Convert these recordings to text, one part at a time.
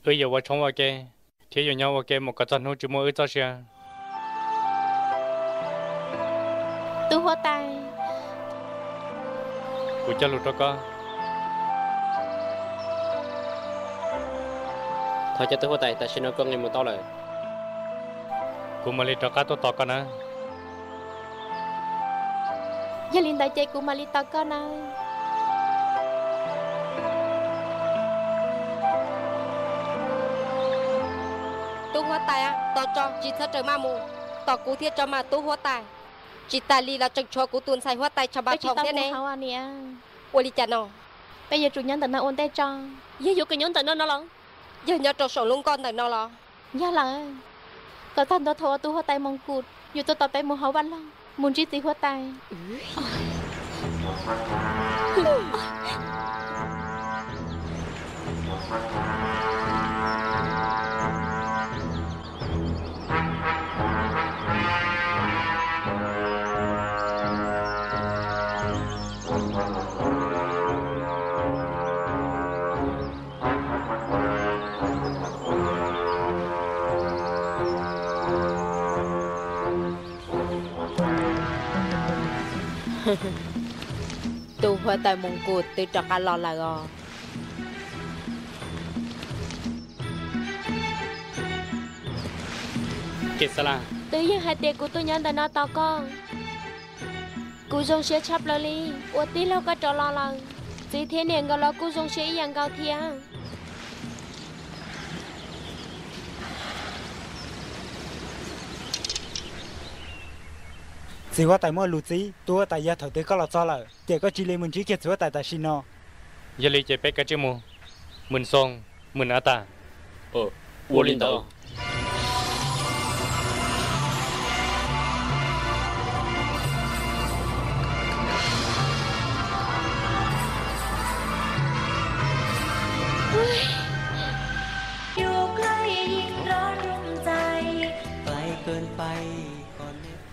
Wb yuav ua tshoob ua ke thiab yuav nyob ua ke mus kom txog hnub tsis muaj wb txoj sia. Tub huab tais, kuv cog lus rau koj. Thov cov tub huab tais, tam sim no koj nqis mus tau lawm. Kuv mam li rov qab tuaj tos koj na. Yog li ntawd ces kuv mam li tos koj na. Tub huab tais, tos tso, tsis txhob rawm maj mus, tos kuv thiab tso mas tub huab tais. Tsis tas li los tseem tshuav kuv tus ntxhais huab tais Tshav Npas Thoom thiab ne. Ua li cas no? Peb yuav tsum nyob ntawm no ua ntej tso. Yog yuav kom nyob ntawm no no los? Yog nyob rau saum lub nkoj ntawm no los? Yog lawm, kom tag ntua thaum uas tus huab tais Moos Kus yuav tuaj tos peb mus hauv vaj loog mus ntsib txiv huab tais. Tus huab tais Moos Kus twb rov qab los lawm os. Twb yog hais tias kuv tuaj nyob ntawm no tos koj. Kuv zoo siab tshaj plaws li uas tij laug koj rov los lawm. Txiv thiab niam nkawd los kuj zoo siab ib yam nkaus thiab. Txiv huab tais muaj lus txib, tus huab tais yog thaum twg koj los txog lawm ces koj cia li mus ntsib kiag txiv huab tais tam sim no. Yog li ces peb kav tsij mus. Mws Xoo, Mws A Tas. Ua li ntawd.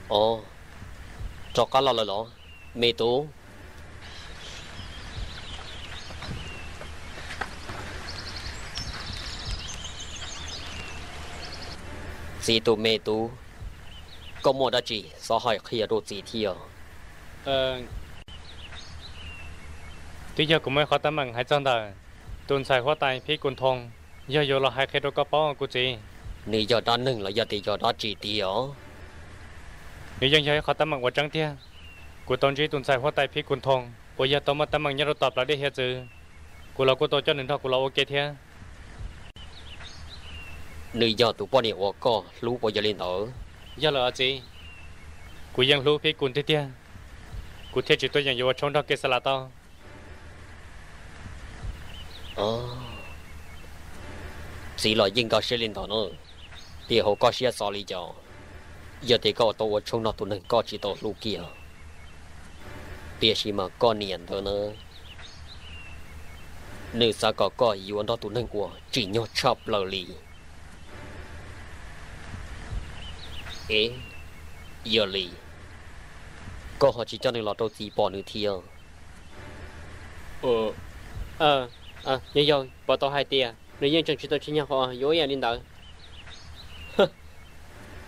Ov, rov qab los lawm los, me tub? Txiv tus me tub, koj muaj dab tsi xav hais qhia rau txiv thiab? Twb yog kuv muaj ib qhov teeb meem hais txog ntawm tus ntxhais huab tais Phib Kus Thoo, yog yuav los hais qhia rau koj paub kuv txiv. Nws yog dab neeg los yog tias yog dab tsi tiag? Nws yeej yog ib qhov teeb meem uas tseeb tiag. Kuv tau ntsib tus ntxhais huab tais Phib Kus Thoo uas yog tau muaj teeb meem nyob rau tom plawv dej hiav txwv, kuv los kuj tau coj nws nrog kuv los ua ke thiab. Nws yog tus poj niam uas koj hlub puas yog li ntawd? Yog lawm os txiv, kuv yeej hlub Phib Kus tiag tiag, kuv thiaj tsis tuaj yeem yuav ua tshoob nrog Kev Xas Las tau. Txiv los yeej nkag siab li ntawd na, tiam hauv koj siab xav li cas? Yog tias koj tau ua tshoob nrog tus neeg koj tsis tau hlub kiag, tiam sis mas koj niam ntawd na, nws xav kom koj yuav nrog tus neeg uas tsim nyog tshaj plaws li. Ev, yog li koj ho tsis coj nws los rau txiv pom nws thiab? Yog yog, pom tau hais tias nws yeej tseem tsis tau tsim nyog yuav ib yam li ntawd.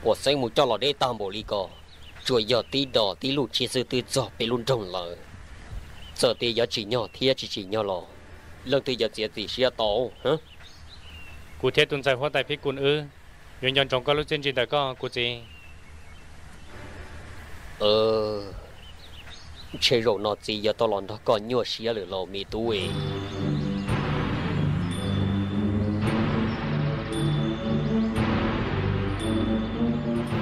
Puas xeeb mus coj los deb tag npaum li ko, tsuas yog tib dos tib lub tshiab xwb twb txog peb lub nroog lawm. Txawm tias yuav tsim nyog thiab tsis tsim nyog los leej twg yuav txiav txim siab tau? Kuv thiab tus ntxhais huab tais Phib Kus wb yuav nco ntsoov koj lub txiaj ntsig ntawm koj kuv txiv. Ntshe zaum no txiv yuav tau los nrog koj nyuaj siab lawm los me tub es.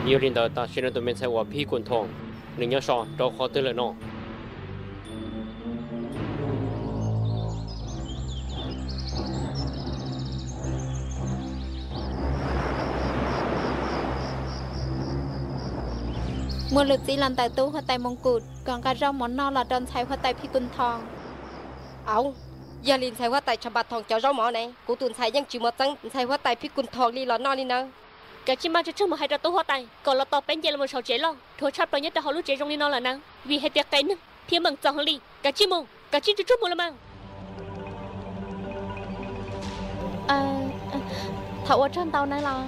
Yog li ntawd tam sim no tus me ntxhais uas Phib Kus Thoo, nws nyob so rau qhov twg lawm no? Muaj lus txib los ntawm tub huab tais Moos Kus kom nqa zaub mov noj los rau ntxhais huab tais Phib Kus Thoo. Au, yog li ntxhais huab tais Tshav Npas Thoom cov zaub mov ne, kuv tus ntxhais yeej tsis muaj txeeb ntxhais huab tais Phib Kus Thoo li los noj li nawb. Kav tsij maj tsuag tsuag mus hais rau tub huab tais kom los tos peb nce los mus saum tsev loj, dhuav tshaj plaws nyob rau hauv lub tsev zoo li no lawm na, vim hais tias qias neeg thiab meem txaus heev li. Kav tsij mus, kav tsij tsuag tsuag mus los mas. Thov ua tsaug ntau nawb los.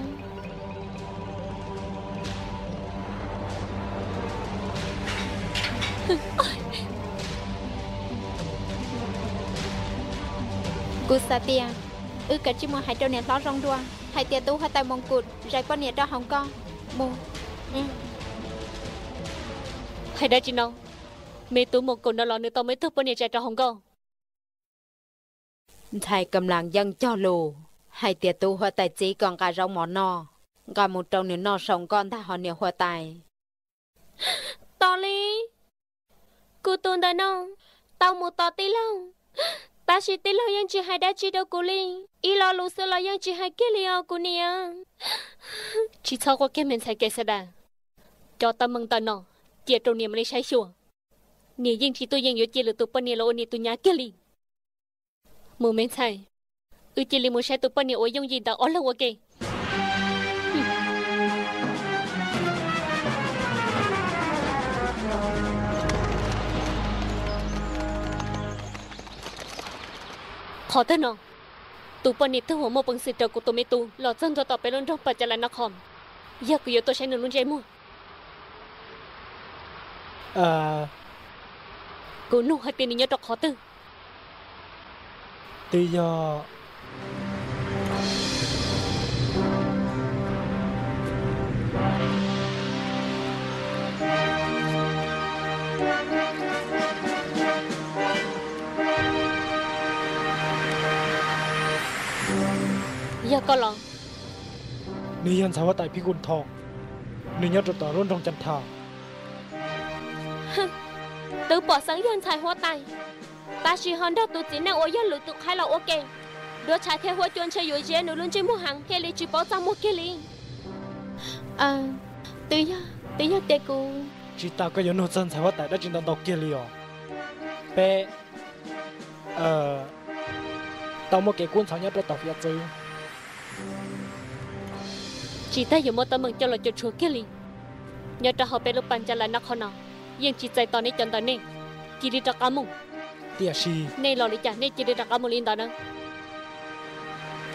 Kuv xav tias wb kav tsij mus hais rau niam hlob zoo dua hais tias tus huab tais Moos Kus zais poj niam rau hauv nkoj mus. Hais dab tsi no? Me tub Moos Kus no los nws tau muaj ib tug poj niam zais rau hauv nkoj? Ntxhais Kam Las yeej cog lus hais tias tus huab tais txiv kom nqa zaub mov noj, nqa mus rau nws noj saum nkoj ntag ho niam huab tais. Tos li, kuv tus ntawm no tau mus tos tij laug, tab sis tij laug yeej tsis hais dab tsi rau kuv li. Ib lo lus xwb los yeej tsis hais kiag li os kuv niam. Tsis txhob quaj kiag me ntxhais Kev Xas Das, cov teeb meem ntawm no cia rau niam mam li saib xyuas. Niam yeej tsis tuaj yeem yuav cia lwm tus poj niam los ua niam tus nyab kiag li. Mus me ntxhais, wb cia li mus saib tus poj niam uas yooj yim ntawm ob leeg ua ke. Qhov twg no? Tus poj niam twg uas muaj peev xwm raws kuv tus me tub los txog ntua tom peb lub nroog Pas Cas Las Nas Khos? Yog kuv yuav tuaj saib nws lub ntsej muag. Kuv nug hais tias nws nyob rau qhov twg? Twb yog Yog koj los? Nws yog ntxhais huab tais Phij Kus Thoo, nws nyob rau tom lub nroog Cas Thas. Twb pom xeeb yog ntxhais huab tais, tab sis ho nrog tus txiv neej uas yog lwm tus qhaib los ua ke. Duab tshais thiab huab cua ntshe yuav ziab nws lub ntsej muag heev thiaj li tsis paub txaj muag kiag li. Twb yog, twb yog tias kuv... Tsis tas koj yuav nug txog ntxhais huab tais dab tsi ntau ntau kiag li os. Peb tau muaj kev kub ntxhov nyob rau tom Fiav Txwv. Tsis tas yuav muaj teeb meem coj los cuam tshuam kiag li. Nyob rau hauv peb lub Pas Cas Las Nas Khos no, yeej tsis txais tos nej cov ntawd nej. Cia li rov qab mus. Tiam sis nej los li cas nej cia li rov qab mus li ntawd na.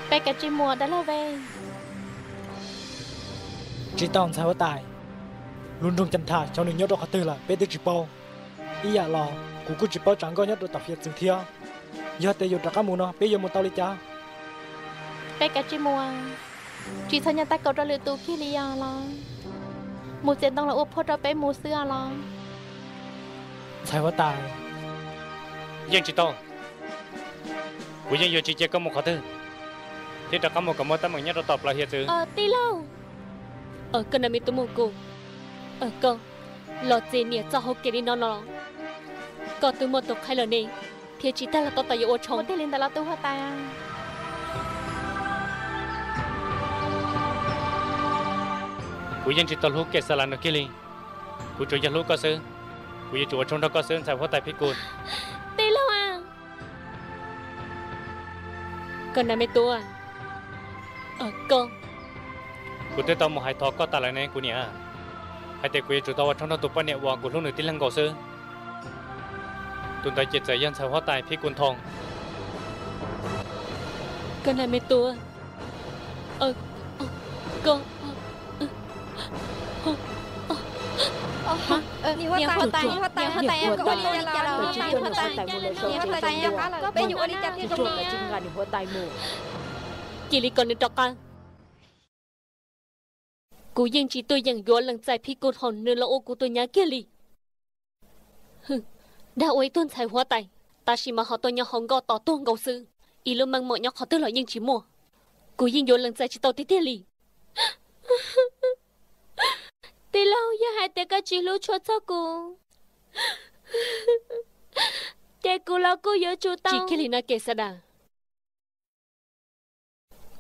Peb kav tsij mus dab laug ve. Tsis tau ntxhais huab tais, lub nroog Cas Thas xyov nws nyob rau qhov twg lawm peb twb tsis paub. Ib yam los kuv kuj tsis paub tsam nkauj nyob rau tom Fiav Txwv thiab. Yog tias yuav rov qab mus no peb yuav mus tau li cas? Peb kav tsij mus, tsis txhob nyob tab kaum rau lwm tus kiag li os los. Mus txiav ntoo los ua phuaj rau peb mus xwb os los. Ntxhais huab tais, yeej tsis tau. Kuv yeej yuav tsis cia koj mus qhov twg, thiab rov qab mus kom muaj teeb meem nyob rau tom plaws Hiav Txwv. Tij laug, koj na me tub Moos Kus, koj los txis niam txoj hauv kev li no los? Koj twb muaj tus qhaib lawm ne, thiab tsis tas los tab tom yuav ua tshoob. Ua tiag li ntawd los tus huab tais? Kuv yeej tsis tau hlub Kev Xas Las no kiag li. Kuv tsuas yog hlub koj xwb. Kuv yuav tsum ua tshoob nrog koj xwb ntxhais huab tais Phij Kus. Tij laug, koj na me tub, koj... Kuv twb tau mus hais thov koj tas lawm ne kuv niam, hais tias kuv yuav tsum tau ua tshoob nrog tus poj niam uas kuv hlub nws tib leeg nkaus xwb. Tus ntawd ces txawm yog ntxhais huab tais Phij Kus Thoo. Koj na me tub, koj... Niam huab tais, niam huab tais, koj ua li cas los? Niam huab tais, koj peb yuav ua li cas thiaj zoo? Cia li kom nws rov qab. Kuv yeej tsis tuaj yeem yuav lees txais Phij Kus Thoo nws los ua kuv tus nyab kiag li. Dag ua ib tug ntxhais huab tais, tab sis mas ho tuaj nyob hauv nkoj tos tuag nkaus xwb, ib lub meej mom nyob qhov twg los yeej tsis muaj. Kuv yeej yuav lees txais tsis tau tiag tiag li. Tij laug, yog hais tias koj tsis hlub tshua txog kuv, ces kuv los kuj yuav tsum tau. Tsis kiag li na Kev Xas Das.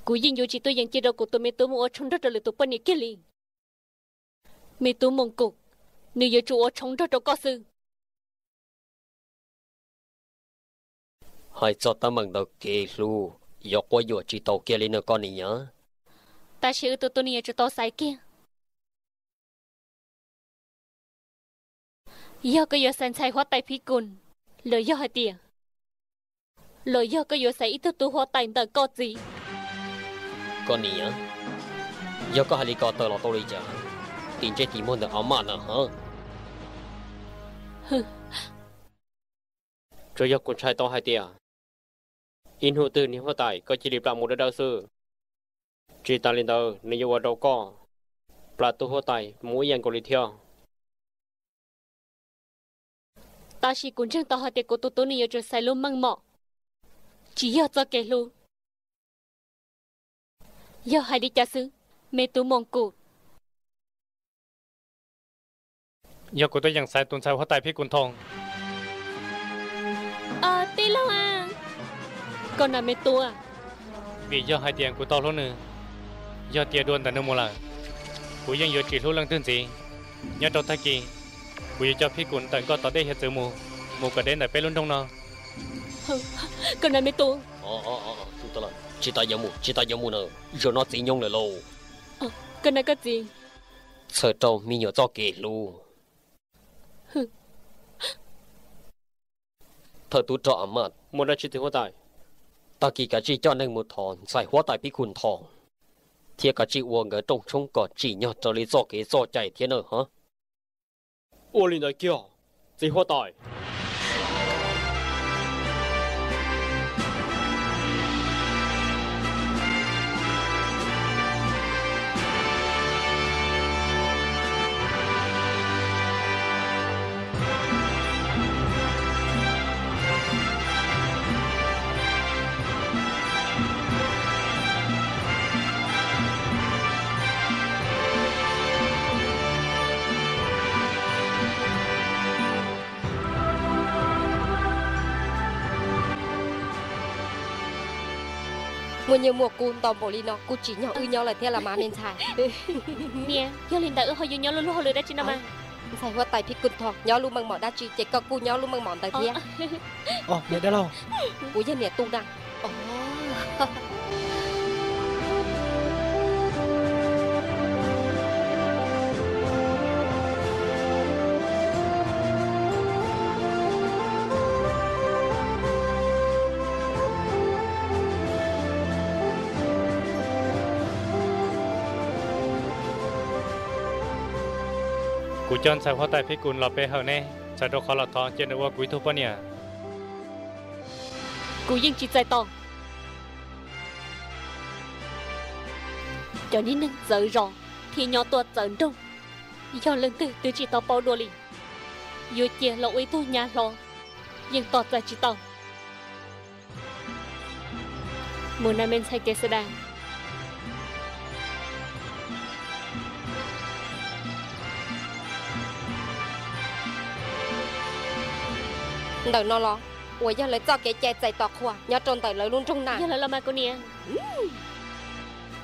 Kuv yeej yuav tsis tuaj yeem cia rau kuv tus me tub mus ua tshoob nrog rau lwm tus poj niam kiag li. Me tub Moos Kus, nws yuav tsum ua tshoob nrog rau koj xwb. Hais txog teeb meem ntawm kev hlub, yuav quab yuam tsis tau kiag li na koj niam. Tab sis wb tus tub niam yuav tsum tau xaiv kiag, yog koj yuav xaiv ntxhais huab tais Phij Kus, los yog hais tias, los yog koj yuav xaiv ib tug tub huab tais ntawm koj txiv. Koj niam, yog koj hais li ko tawm los tau li cas? Tim ntsej tim muag ntawm a maj na ha. Tsuas yog kuv ntshai tau hais tias ib hnub twg niag huab tais koj cia li plam mus dawb dawb xwb. Tsis tas li ntawd nws yuav ua rau koj plam tus huab tais mus ib yam nkaus li thiab. Tab sis kuv ntseeg tau hais tias kuv tus tub nws yuav tsum xaiv lub meej mom, tsis yog txoj kev hlub. Yog hais li cas xwb, me tub Moos Kus? Yog kuv tuaj yeem xaiv tus ntxhais huab tais Phij Kus Thoo. Tij laug, koj na me tub. Vim yog hais tias kuv tau hlub nws, yog tias dua ntawm nws mus lawm, kuv yeej yuav tsis hlub leej twg ntxiv. Nyob rau tag kis, kuv yuav coj Phij Kus ntawm nkauj tom dej hiav txwv mus, mus kom deb ntawm peb lub nroog no. Koj na me tub. Tsis tas yuav mus, tsis tas yuav mus na, zaum no txiv nyoo lawm lauj. Koj na koj txiv. Txhawm rau me nyuam txoj kev hlub. Thawj tub rog A Maj, muaj dab tsi txiv huab tais? Tag kis kav tsij coj neeg mus thov ntxhais huab tais Phij Kus Thoo, thiab kav tsij ua nkawd rooj tshoob kom tsim nyog raws li txoj kev txoj cai thiab nawb hov. Ua li ntawd kiag, txiv huab tais. Muaj nyiaj muaj kub ntau npaum li no kuj tsim nyog wb nyob lawm thiab los mas me ntxhais. Niam, yog li ntawd wb ho yuav nyob lub luag hauj lwm dab tsi no mas? Ntxhais huab tais Phij Kus Thoo nyob lub meej mom dab tsi ces koj kuj nyob lub meej mom ntawd thiab. Niam dab laug, kuv yog niam tub na. Kuv coj ntxhais huab tais Phij Kus los pe hawm neb, txhawm rau qhov los thov cia nws ua kuv ib tug poj niam. Kuv yeej tsis txais tos. Cov niag neeg txawv zos thiaj nyob tuaj txawv nroog, yog leej twg twb tsis tau paub dua li, yuav cia los ua ib tug nyab hlob yeej tos txais tsis tau. Mus na me ntxhais Kev Xas Das. Ntawm no los uas yog lawv txoj kev cai txais tos qhua nyob rau ntawm lawv lub nroog na. Yog lawv los mas kuv niam.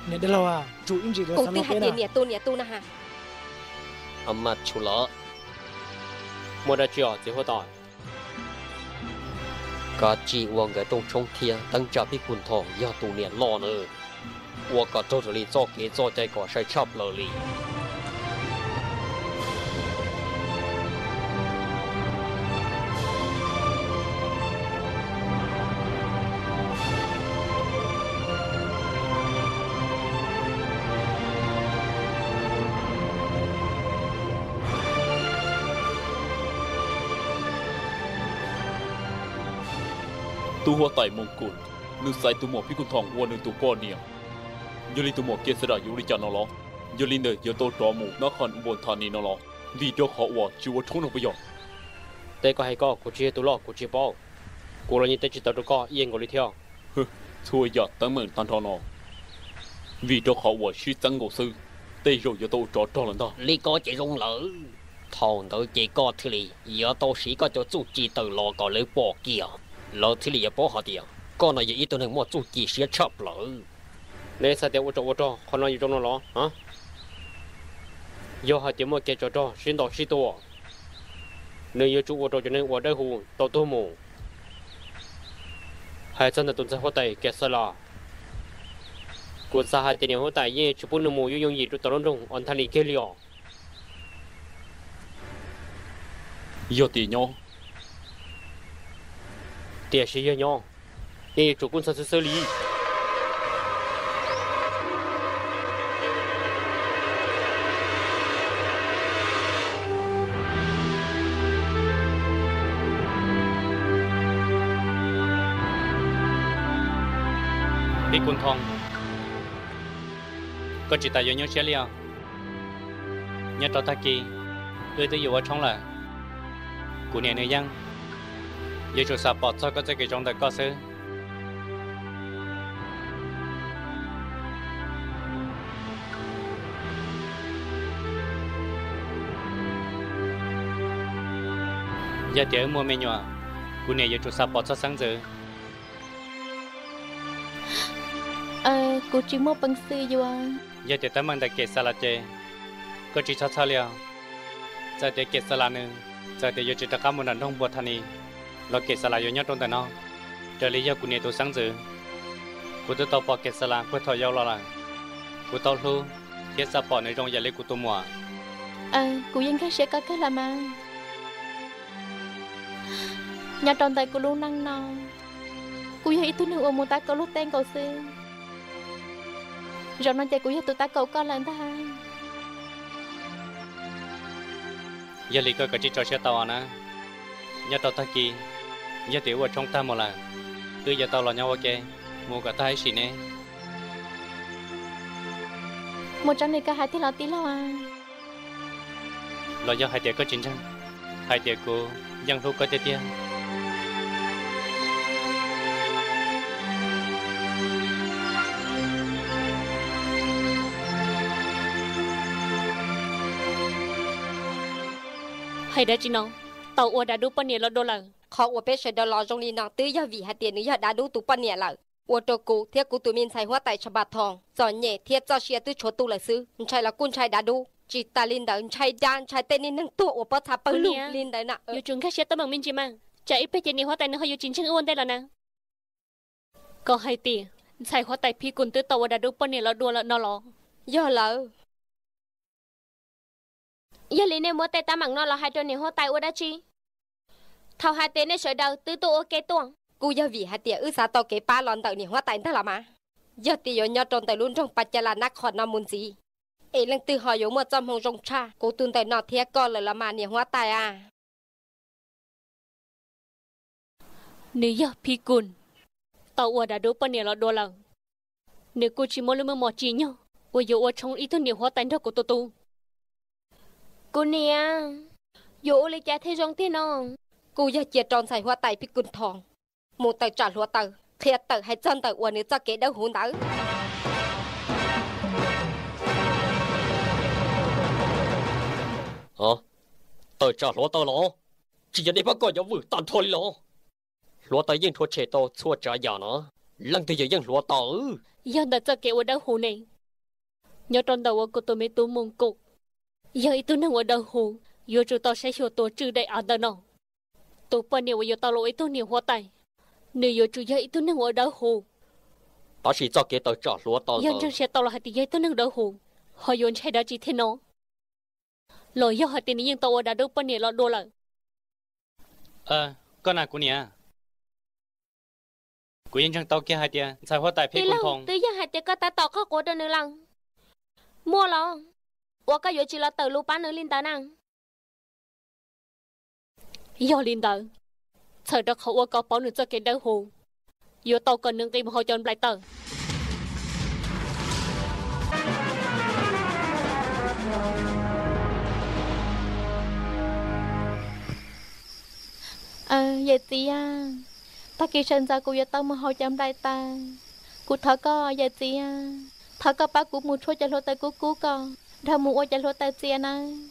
Niam dab laug, kuv twb hais tias niam tub niam tub na has. A Maj Tshus Lawm, muaj dab tsi os txiv huab tais? Kav tsij ua nkawd rooj tshoob thiab teeb tsa Phij Kus Thoo yog tus niam loj na, ua kom raug raws li txoj kev txoj cai kom sai tshaj plaws li. Tub huab tais Moos Kus, nws xaiv tus muam Phij Kus Thoo ua nws tus poj niam, yog li tus muam Kev Xas Das yuav ua li cas no los? Yog li ntawd yuav tau rov mus nab qha npua ntha ni no los, vim rau qhov uas tsis ua tshoob no puas yog? Tej koj hais ko kuv tsis yog tus loj kuv tsis paub. Kuv los yeej teb tsis tau rau koj ib yam nkaus li thiab. Txhua yam teeb meem tag nrho no vim rau qhov uas sib txeeb nkaus xwb, tej zaum yuav tau ua tsov rog lawm ntag. Li ko ces zoo lawm. Thaum ntawd ces koj thiaj li yuav tau siv koj cov txuj ci tawm los kom lawv pom kiag, lawv thiaj li yuav paub hais tias koj no yog ib tug neeg muaj txuj ci siab tshaj plaws. Neb xav tias ua tsov ua rog qhov no yuav zoo no los? Yog hais tias muaj kev tsov rog sib ntaus sib tua, nws yuav tsum ua rau cov neeg uas dawb huv tau tuag mus. Hais txog ntawm tus ntxhais huab tais Kev Xas Das, kuv xav hais tias niam huab tais yeej tsis pub nws mus yooj yooj yim rau tom lub nroog Os Ntha Lis kiag li os. Yog tias nyob, tiam sis yog nyob, yeej yuav tsum kub ntxhov xwb xwb li. Phib Kub Thoo, koj tsis tas yuav nyuaj siab li os. Nyob rau tag kis, wb twb yuav ua tshoob lawm. Kuv niam nws yeej yuav tsum xav pom txog koj txoj kev zoo ntawm koj xwb. Yog tias wb muaj me nyuam, kuv niam yuav tsum xav pom txog xeeb ntxwv. Kuv tsis muaj peev xwm yuav. Yog tias teeb meem ntawm Kem Xas Las ces koj tsis txhob txhawj li os. Txawm tias Kem Xas Las nws, txawm tias yuav tsis rov qab mus nram nroog Npua Tha Nis los Kem Xas Las yuav nyob rau ntawm no, raws li yog kuv niam tus xeeb ntxwv. Kuv twb tau pom Kem Xas Las puag thaum yau los lawm. Kuv tau hlub thiab xav pom nws zoo yam li kuv tus muam. Kuv yeej nkag siab koj kawg los mas. Nyob rau ntawm kuv lub neej no, kuv yog ib tug neeg uas mus tab kaum luag tej nkaus xwb. Zaum no ces kuv yog tus tab kaum koj lawm ntag. Yog li koj kav tsij tso siab tau na. Nyob rau tag kis, yog tias ua tshoob tag mus lawm, wb yuav tau los nyob ua ke mus kom tag ib sim ne. Mus tsob nws koj hais tiag los tij laug? Los yog hais tias koj tsis ntseeg, hais tias kuv yeej hlub koj tiag tiag? Hais dab tsi no? Tau ua dav dub poj niam los dua lawm. Qhov uas peb sawv daws los zoo li no twb yog vim hais tias nws yog dav dub tus poj niam lawm. Ua rau kuv thiab kuv tus me ntxhais huab tais Tshav Npas Thoo txom nyem thiab txoj sia twb tshuav tu lawm xwb. Ntshai los kuj ntshai dav dub, tsis tas li ntawd ntshai dab ntshai tej niag neeg tuag uas pob txha pawg lug li ntawd na. Yuav tsum nkag siab teeb meem me ntsis mas, tsam ib pliag ces niam huab tais nws ho yuav tsis ntseeg wb ua ntej lawm na. Koj hais tias ntxhais huab tais Phib Kus twb tau ua dav dub poj niam los dua lawm no los? Yog lawm. Yog li nej muab tej teeb meem no los hais rau niam huab tais ua dab tsi? Thaum hais tias nej sawv daws twb tuaj ua ke tuaj, kuj yog vim hais tias wb xav tau kev pab los ntawm niam huab tais ntag los mas. Yog tias yuav nyob rau ntawm lub nroog Pas Cas Las Nab Qhos no mus ntxiv, es leej twg ho yuav muaj txoj hmoo zoo tshaj kuv tus ntawm no thiab koj lawm los mas niam huab tais a? Nws yog Phib Kus tau ua dav dub poj niam los dua lawm. Nws kuj tsis muaj lub meej mom tsim nyog uas yuav ua tshoob ib tug niam huab tais nrog kuv tus tub. Kuv niam, yuav ua li cas thiaj zoo tiag no? Kuj yog cia rau ntxhais huab tais Phib Kus Thoo mus tawm tsam hluav taws, qhia tawm hais txog ntawm uas nws txoj kev dawb huv ntawd. Tawm tsam hluav taws los? Tsis yog nej pab koj yuav vwm tag nrho li los? Hluav taws yeej rhuav tshem tau txhua tsav yam no, leej twg yog yeej hluav taws? Yog ntawm txoj kev ua dawb huv ne. Nyob rau ntawm uas kuv tus me tub Moo Kaum yog ib tug neeg ua dawb huv, yuav tsum tau saib xyuas tus tswj daim av ntawm no. Tus poj niam uas yuav tau los ua ib tug niam huab tais, nws yuav tsum yog ib tug neeg ua dawb huv. Tab sis txoj kev tawm tsam hluav taws, yog ntseeg siab tau los hais tias yog ib tug neeg dawb huv, ho yuav ntshai dab tsi thiab no? Los yog hais tias nws yeej tau ua dav dub poj niam los dua lawm? Koj na kuv niam, kuv yeej ntseeg tau kiag hais tias ntxhais huab tais Phib Kus Thoo, twb yog hais tias koj tab tom qoj quav rau nws lawm. Muaj los uas koj yuav tsis los tawm lus pab nws li ntawd na? Yog li ntawd, txhawm rau qhov uas koj paub nws txoj kev dawb huv, yuav tau kom nws nqis mus hauv cov nplaim taws. Yawm txiv, tag kis sawv ntxov kuv yuav tau mus hauv cov nplaim taws. Kuv thov koj yawm txiv, thov koj pab kuv mus tshuab cov hluav taws kub kub kom dhau mus ua cov hluav taws txias nawb.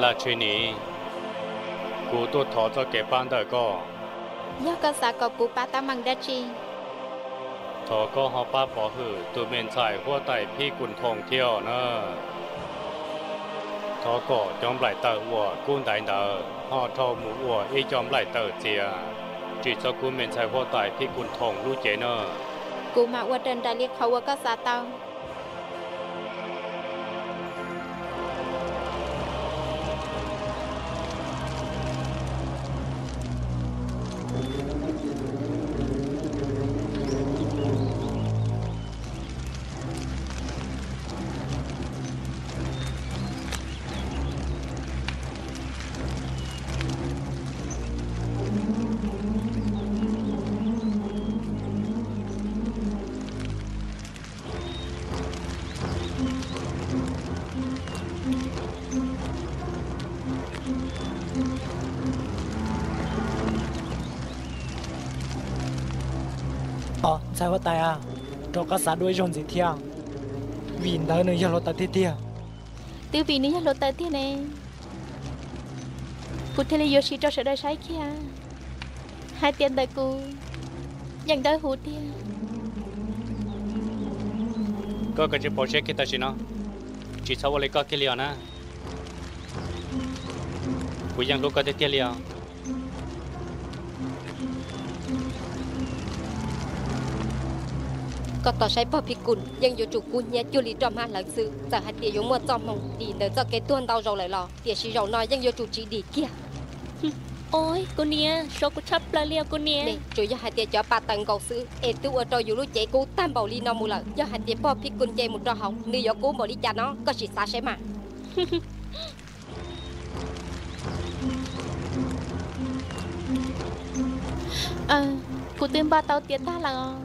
Lam Tshis Nis, kuv tuaj thov txoj kev pab ntawm koj. Yog koj xav kom kuv pab teeb meem dab tsi? Thov koj ho pab pov hwm tus me ntxhais huab tais Phib Kus Thoo thiab na. Thov kom cov nplaim taws uas kub ntaiv ntawd ho dhau mus ua ib co nplaim taws txias, tsim txoj kub me ntxhais huab tais Phib Kus Thoo lub cev na. Kuv mam ua raws nraim li qhov uas koj xav tau. Ntxhais huab tais a, rau koj xav dua ib zaug ntxiv thiab, vim ntawd nws yog hluav taws tiag tiag. Twb vim nws yog hluav taws tiag ne, kuv thiaj li yuav siv rau sawv daws saib kiag hais tias ntawm kuv yeej dawb huv tiag. Koj kav tsij pauv siab kiag tam sim no, tsis txhob ua li koj kiag li os na. Kuv yeej hlub koj tiag tiag li os. Koj tos saib pog Phij Kun yeej yuav tsum kub hnyiab cuag li roj hmab hlawv xwb. Txawm hais tias yuav muaj txoj hmoo dim ntawm txoj kev tuag ntau zaus lawm los tiam sis zaum no yeej yuav tsum tsis dim kiag. Oj, kuv niam, sov kuv tshaj plaws li os kuv niam. Tsuas yog hais tias cov pa taws nkaus xwb es twb ua rau yus lub cev kub tag npaum li no mus lawm. Yog hais tias pog Phij Kun nce mus rau hauv, nws yuav kub npaum li cas no koj sim xav saib mas. Kuv twb npaj tau tiav tag lawm.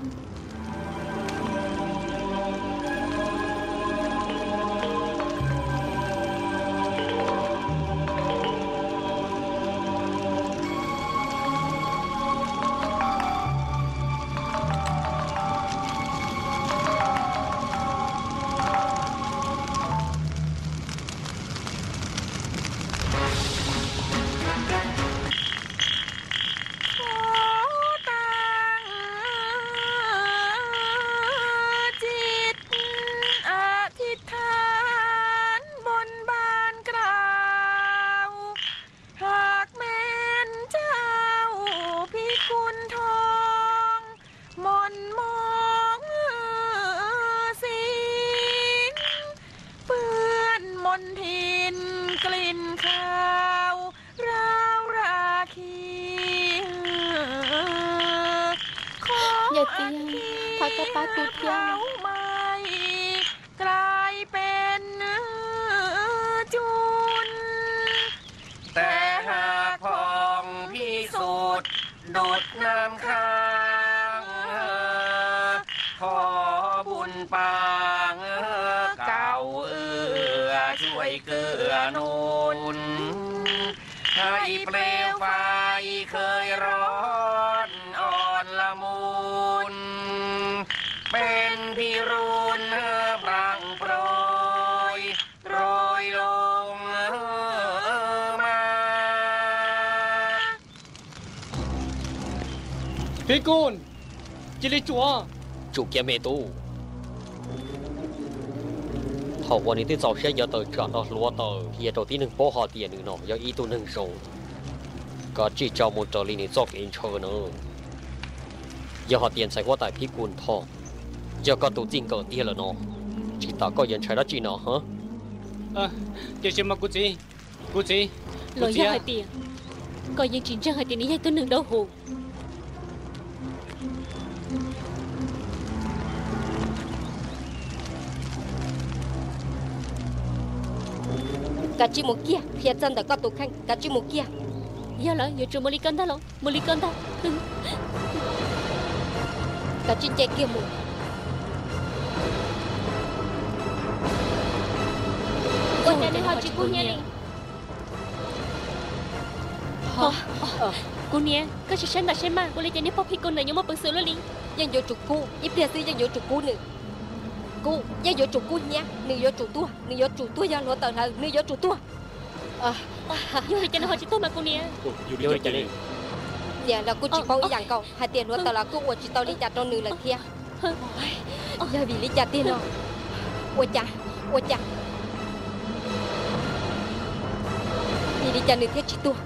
Hak men cau Phij Kun Thoo, mon mong sin, pươn mon thin klin khau rau ra khi. Yawm txiv, thov koj pab kuv thiab. กลายเป็น chun. Tes hak phong พิสุทธิ์ ดุจน้ำค้าง ขอบุญปาง เก่าเอื้อช่วยเกื้อหนุน ให้เปลวไฟเคยร้อนอ่อนละมุน เป็นพิรุณพรั่งโปรย โรยลงมา Phij Kun, cia li tsuam! Tsum kiag me tub. Thaum uas nws twb txaus siab yuav tawm tsam nrog hluav taws qhia rau tib neeg paub hais tias nws no yog ib tug neeg zoo, kav tsij tso mus raws li nws txoj kev ntshaw na. Yog hais tias ntxhais huab tais Phij Kun Thoo yog koj tus txij nkawm tiag lawm no, tsis tas koj yuav ntshai dab tsi no? Tiam sis mas kuv txiv, kuv txiv, los yog hais tias koj yeej tsis ntseeg hais tias nws yog ib tug neeg dawb huv. Kav tsij mus kiag, qhia txog ntawm koj tus kheej, kav tsij mus kiag. Yog lawm yuav tsum mus li koj ntag los, mus li koj ntag. Kav tsij nce kiag mus. Ua cas nws ho tsis kub hnyiab li? Kuv niam, koj sim saib ntawm saib mas, ua li cas niag pog Phij Kun ntawd yuav muaj peev xwm luaj li? Yeej yuav tsum kub, ib pliag xwb yeej yuav tsum kub nws. Kub, yeej yuav tsum kub hnyiab, nws yuav tsum tuag, nws yuav tsum tuag, yog hluav taws hlawv nws yuav tsum tuag. Yog li cas nws ho tsis tuag mas kuv niam? Niam los kuj tsis paub ib yam nkaus, hais tias hluav taws los kuj ua tsis tau li cas rau nws lawm thiab. Yog vim li cas tiag no? Ua cas, ua cas, vim li cas nws thiaj tsis tuag?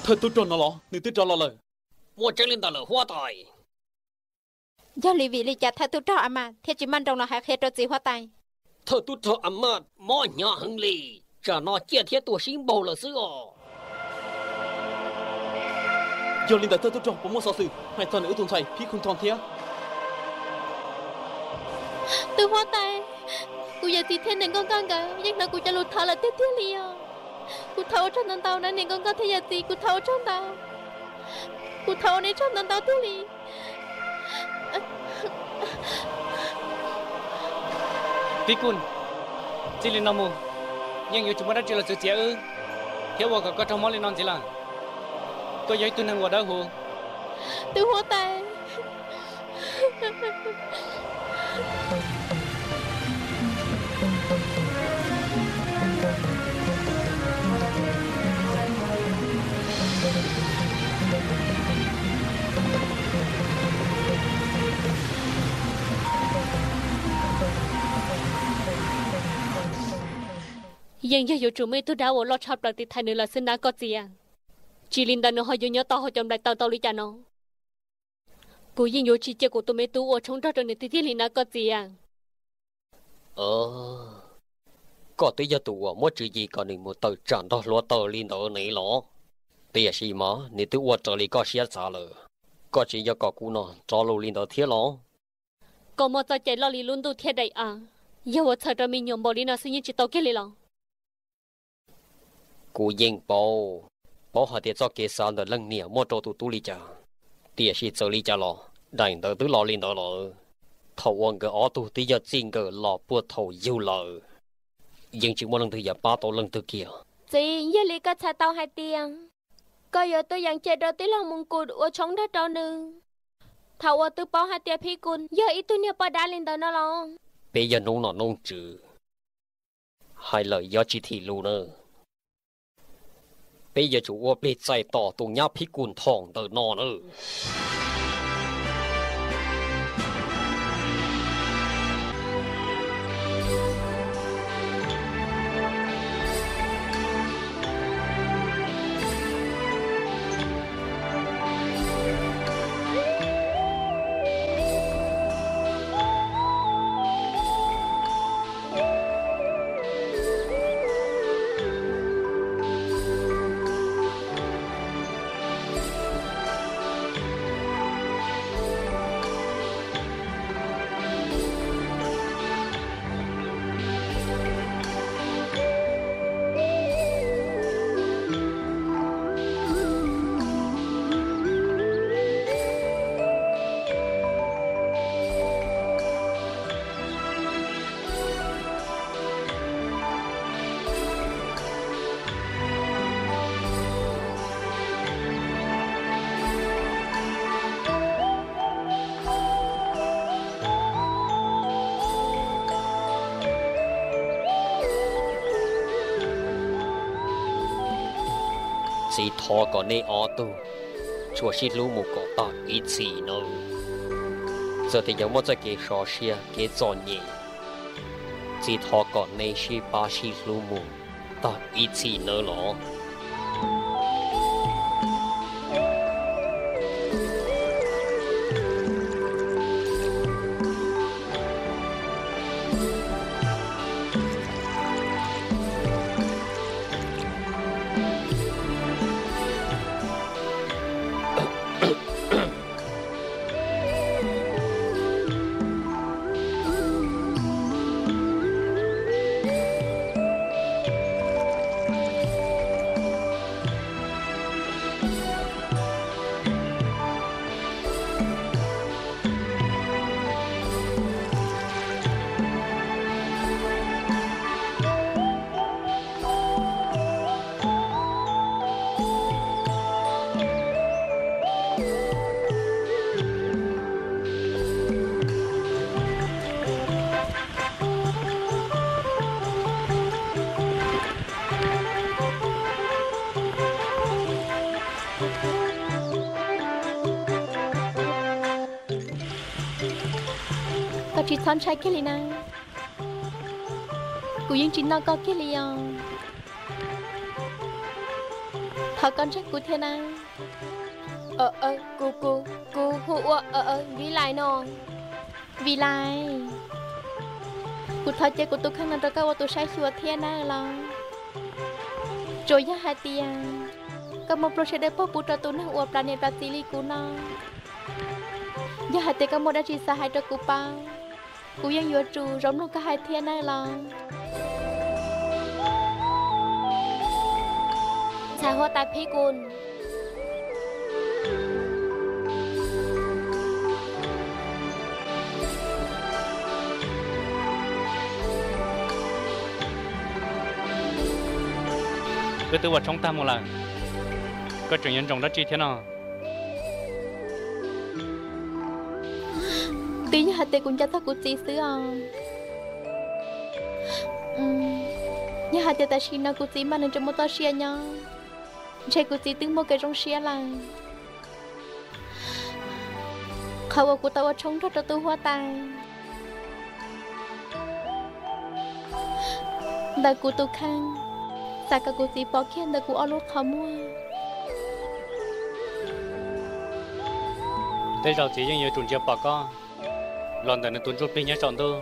Thawj tub rog no los nws twb rov los lawm. Muaj tseeb li ntawd lawm huab tais. Yog li vim li cas thawj tub rog A Mas thiaj tsis maj nroos los hais qhia rau txiv huab tais? Thawj tub rog A Mas mob hnyav heev li, tsam no ciaj thiab tuag sib npaug lawm xwb os. Yog li ntawd thawj tub rog puas muaj xov xwm hais txog nws wb tus ntxhais Phib Khun Thoo thiab? Tub huab tais, kuv yawm txiv thiab niam nkauj nkauj nkawd yeej hnov kuv cov lus thov lawm tiag tiag li os. Kuv thov ua tsaug ntau ntau na niam nkauj nkauj thiab yawm txiv, kuv thov ua tsaug ntau. Kuv thov ua nej tsaug ntau ntau tiag li. Phib Khun, txij li no mus, yeej yuav tsis muaj dab tsi los txwv txiav wb thiab ua kom koj raug mob li no ntxiv lawm. Koj yog ib tug neeg uas dawb huv. Tub huab tais. Yeej yog yuav tsum muaj ib tug dab uas loj tshaj plaws tiv thaiv nws lawm xwb na koj txiv. Tsis li ntawd nws ho yuav nyob tau hauv cov nplaim taw tau li cas no? Kuv yeej yuav tsis cia kuv tus me tub ua tshoob nrog rau nws tiag tiag li na koj txiv. Koj twb yog tus uas muab tswv yim kom nws mus tawm tsam nrog hluav taws li ntawd ne los? Tiam sis mas nws twb ua raws li koj siab xav lawm, koj tseem yuav kom kuv no rov lus li ntawd thiab los? Koj muaj txoj cai loj li lub ntuj thiab daim av, yog ua txhawj rau me nyuam npaum li no xwb yeej tsis tau kiag li los? Kuv yeej paub, paub hais tias txoj kev xav ntawm leej niam muaj rau tus tub li cas, tiam sis txawm li cas los daim ntawd twb los li ntawd lawm. Thaum uas nkawd ob tug twb yog txij nkawm los puag thaum yug lawm, yeej tsis muaj leej twg yuav pab tau leej twg kiag. Txiv, yog li koj txhais tau hais tias koj yuav tuaj yeem cia rau tij laug Mus Kus ua tshoob nrog rau nws, thaum uas twb paub hais tias Phib Kus yog ib tug niag poj dab li ntawd no los? Peb yog noob nom noob tswv, hais lawm yuav tsis thim lus na. Peb yuav tsum ua plig txais tos tus nyab Phib Kus Thoom ntawm no na. Txiv thov kom nej ob tug tsuas sib hlub mus kom tag ib txhis nawb. Txawm tias yuav muaj txoj kev sov siab kev txom nyem, txiv thov kom nej sib pab sib hlub mus tag ib txhis nawb los. Koj tsis txhob ntshai kiag li na, kuv yeej tsis noj koj kiag li os. Thov koj ntseeg kuv thiab nawb. Kuv, kuv, kuv hu ua Vij Lais no. Vij Lais, kuv thov cia kuv tus kheej no rau koj ua tus saib xyuas thiab nawb los. Tsuas yog hais tias koj muaj pluaj siab dawb paug pub rau tus neeg uas plam niam plam txiv li kuv no, yog hais tias koj muaj dab tsi xav hais rau kuv paub, kuv yeej yuav tsum zoo mloog koj hais thiab nawb los. Ntxhais huab tais Phib Kus, wb twb ua tshoob tag mus lawm, koj tseem yuav ntsoov dab tsi thiab no? Twb yog hais tias kuv nco txog kuv txiv xwb os. Yog hais tias tam sim no kuv txiv mas nws tseem muaj txoj sia nyob, ntshe kuv txiv twb muaj kev zoo siab lawm. Qhov uas kuv tau ua tshoob nrog rau tub huab tais ntawm kuv tus kheej, xav kom kuv txiv pom kiag ntawm kuv ob lub qhov muag. Tej zaum txiv yeej yuav tsum ntsia pom koj los ntawm nws tus ntsuj plig nyob saum ntuj.